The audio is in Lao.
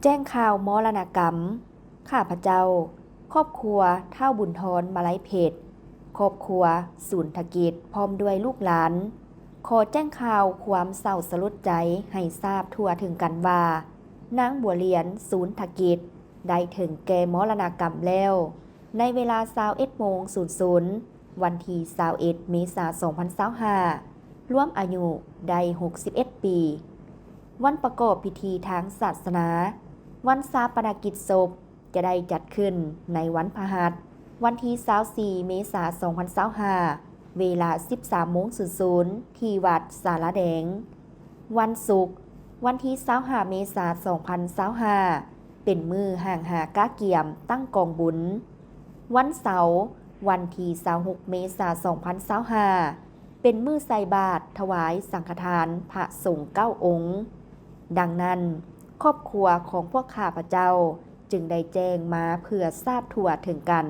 ແຈ້ງຂ່າວມໍລະນະກຳ ຂ້າພະເຈົ້າ ຄອບຄົວທ້າວບຸນທອນ ມາໄລເພັດ, ຄອບຄົວ ສູນທະກິດ ພ້ອມດ້ວຍລູກຫຼານ ຂໍແຈ້ງຂ່າວຄວາມເສົ້າສະຫຼົດໃຈໃຫ້ຊາບທົ່ວເຖິງກັນວ່າ ນາງບົວລຽນ ສູນທະກິດ ໄດ້ເຖິງແກ່ມໍລະນະກຳແລ້ວ ໃນເວລາຊາວເອັດໂມງສູນສູນ ວັນທີຊາວເອັດ ເມສາ ສອງພັນຊາວຫ້າ ລວມອາຍຸໄດ້ຫົກສິບເອັດປີ. ວັນປະກອບພິທີທາງສາສະໜາ ວັນຊາປະນະກິດສົບ ຈະໄດ້ຈັດຂຶ້ນໃນວັນພະຫັດ ວັນທີຊາວສີ່ ເມສາ ສອງພັນຊາວຫ້າ ເວລາສິບສາມໂມງສູນສູນ ທີ່ວັດສາລາແດງ. ວັນສຸກ ວັນທີຊາວຫ້າ ເມສາ ສອງພັນຊາວຫ້າ ເປັນມື້ຫ້າງຫາກະກຽມຕັ້ງກອງບຸນ. ວັນເສົາ ວັນທີຊາວຫົກ ເມສາ ສອງພັນຊາວຫ້າ ເປັນມື້ໃສ່ບາດຖວາຍສັງຄະທານພະສົງເກົ້າອົງ. ດັ່ງນັ້ນ, ຄອບຄົວຂອງພວກຂ້າພະເຈົ້າຈຶ່ງໄດ້ແຈ້ງມາເພື່ອຊາບທົ່ວເຖິງກັນ.